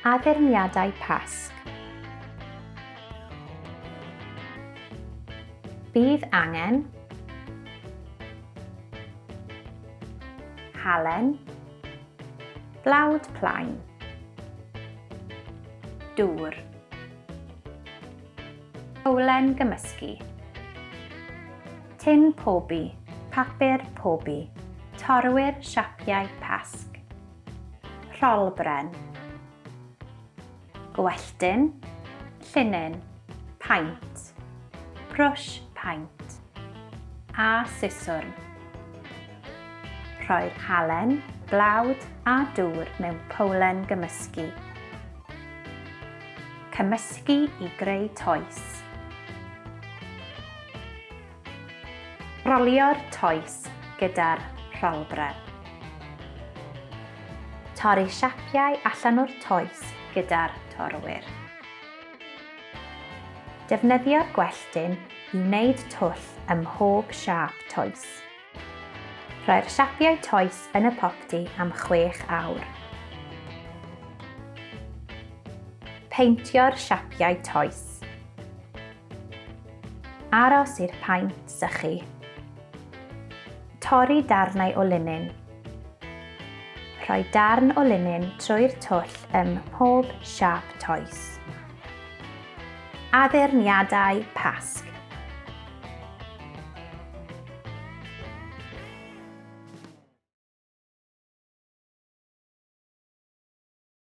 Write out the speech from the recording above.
Addurniadau Pasg. Bydd angen halen, blawd plaen, dŵr, powlen gymysgu, tin pobi, papur pobi, torwyr siapiau Pasg. Rholbren. Gwelltyn. Llinyn. Paent. Brwsh paent. A siswrn. Rhoi'r halen, blawd a dŵr mewn powlen gymysgu. Cymysgu i greu toes. Rolio'r toes gyda'r rholbren. Torri siapiau allan o'r toes gyda'r torwyr. Defnyddio'r gwelltyn i wneud twll ym mhob siâp toes. Rhoi'r siapiau toes yn y popty am chwech awr. Peintio'r siapiau toes. Aros i'r paent sychu. Torri darnau o linyn. Rhoi darn o linyn trwy'r twll ym mhob siâp toes. Addurniadau Pasg.